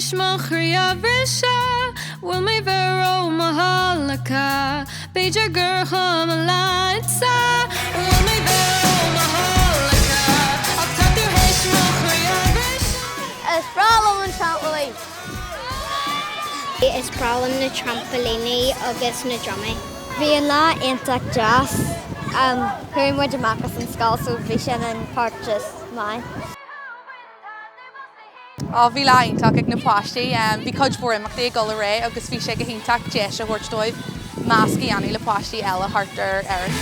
théis mo chroí a bhriseadh Bhfuil mé bheith ró-mhothálach B'fhéidir gur chuma leatsa Bhfuil mé bheith ró-mhothálach Ach tá tú théis mo chroí a bhriseadh. Is breá liom an trampailín. Is breá liom na trampailíní agus na drumaí. Bhí an lá iontach deas. Chuaigh muid amach as an scoil so bhí sin an páirt is maith. Ó, bhí lá iontach ag na páistí. Bhí cuid mhór imeachtaí ag dul ar aghaidh agus bhí sé go hiontach deis a thabhairt dóibh measc a dhéanamh le páistí eile thart ar Éirinn.